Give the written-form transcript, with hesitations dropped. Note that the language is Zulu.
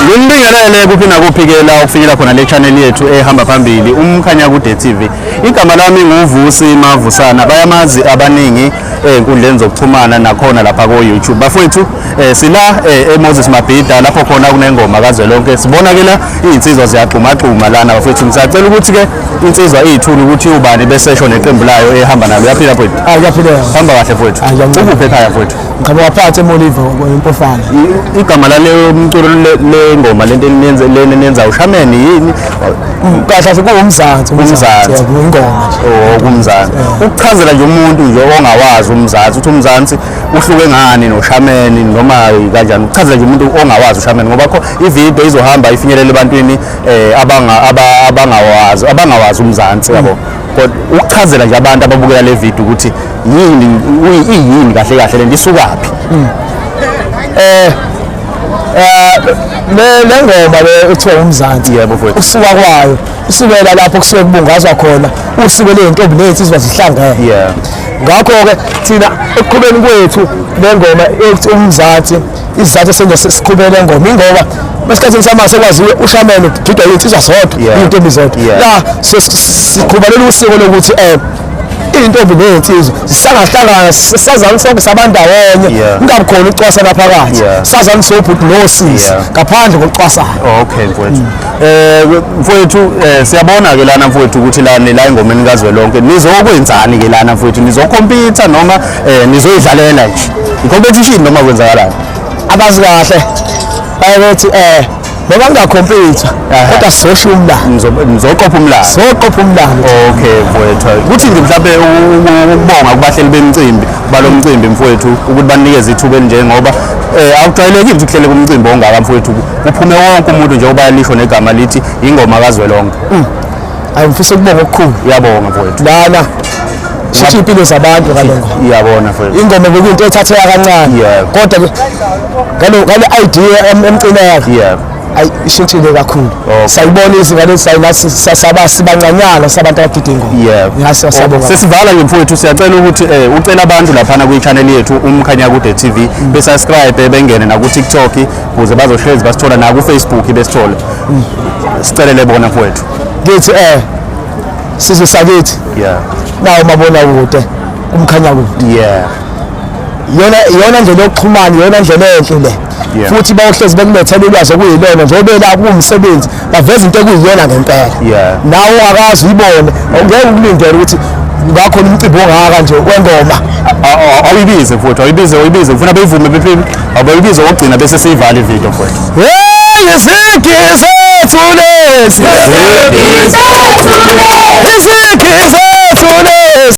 Ngimbingelele kuphi nakuphi-ke la ukufikela khona le channel yethu ehamba phambili uMkhanyakude TV. Igama lami nguVusi Mavusana, bayamazi abaningi ey'nkundleni zokuxhumana nakhona lapha ko-YouTube. Bafowethu sila eMoses Mabhida lapho khona kunengoma kazwelonke. Sibona ke la iy'nsizwa ziyagxumagxuma lana bafowethu. Ngisacela ukuthi-ke insizwa iy'thule ukuthi ubani besesho neqembu layo ehamba nalo. Uyaphila mfowethu? Kuyaphileka. Hamba kahle mfowethu. Ngiyanceda. Ukuphi ekhaya mfowethu? Ngiqhamuka phakathi eMolive eMpofana. Igama laleyo mculo lengoma lento eniyenze lena eniyenza ushameni yini? Kahle kahle kuwumzansi, Umzansi. yebo, ingoma nje. Oh, kumzansi. Ukuchazela nje umuntu nje ongawazi umzansi ukuthi umzansi uhluke ngani noshameni noma kanjani. Ukuchazela nje umuntu ongawazi ushameni ngoba kho ivideo izohamba ifinyelele ebantwini abangawazi abangawazi umzansi yabo. Kodwa ukuchazela nje abantu ababukela le video ukuthi yini iyini kahle kahle lento isukaphi. Le ngoma le ethiwa umzansi. Yebo mfowethu. Usuka kwayo, usukela lapho kusuke kubungazwa khona usiko ley'ntombi ney'nsizwa zihlangene. Yeah. Ngakho-ke thina ekuqhubeni kwethu le ngoma ethi umzansi, isizathu esenza siqhube le ngoma ingoba esikhathini samanje sekwaziwe ushameni kugidwa iy'nsizwa zodwa, iy'ntombi zodwa. La siqhuba lolu siko lokuthi iy'ntombi ney'nsizwa zihlangahlangana, sazane sonke sabandawonye, kungabi khona ukucwasana phakathi, sazane sobhuti nosisi ngaphandle kokucwasana. Okay mfowethu. Mfowethu siyabona ke lana mfowethu ukuthi lana la engomeni kazwelonke nizokwenzani ke lana mfowethu, nizokhompyutha noma nizoyidlalela nje i-competition noma kwenzakalani? Abazi kahle bayethi noma kungakhompyutha kodwa sizosho umlando, nizoqopha umlando, sizoqopha umlando. Okay mfowethu, kuthi nje mhlawumbe ukubonga kubahleli bemicimbi balomcimbi mfowethu ukuthi banikeze ithuba elinjengoba awujwayelekile ukuthi kuhlele kumcimbi ongaka mfowethu kuphume wonke umuntu njengoba lisho negama lithi ingoma kazwelonke. Hayi, ngifisa ukubonga okukhulu. Uyabonga mfowethu. Lana shintsha impilo zabantu ngale ngoma. Iyabona mfowethu. Ingoma bekuyinto ethatheka kancane. Kodwa ngale idea emcina yakhe. Ayi, ishintshile kakhulu. Sayibona izinga lesi saba sibancanyana sabantu abagida ingoma. Ngase siyabonga. Sesivala nje mfowethu, siyacela ukuthi ucela abantu laphana kwi-channel yethu uMkhanyakude TV besubscribe bengene na ku TikTok ukuze bazohlezi basithola na ku Facebook besithole. Sicelele bona mfowethu. Ngithi sizwe sakithi. Nawo mabona kude uMkhanyakude. Yona ndlela yokuxhumana, yona ndlela enhle le. Futhi bayohlezi bekulethela ulwazi okuyilona njengoba la kuwumsebenzi baveza into ekuyiyona ngempela. Nawe akazi uyibone, ngeke ukulindele ukuthi ngakhona umcimbi ongaka nje wengoma. Awuyibize mfowethu, awuyibize ufuna beyivume bephile, abayibize okugcina bese siyivala ivideo mfowethu. Hey, izigi zethu lezi. Izigi zethu lezi.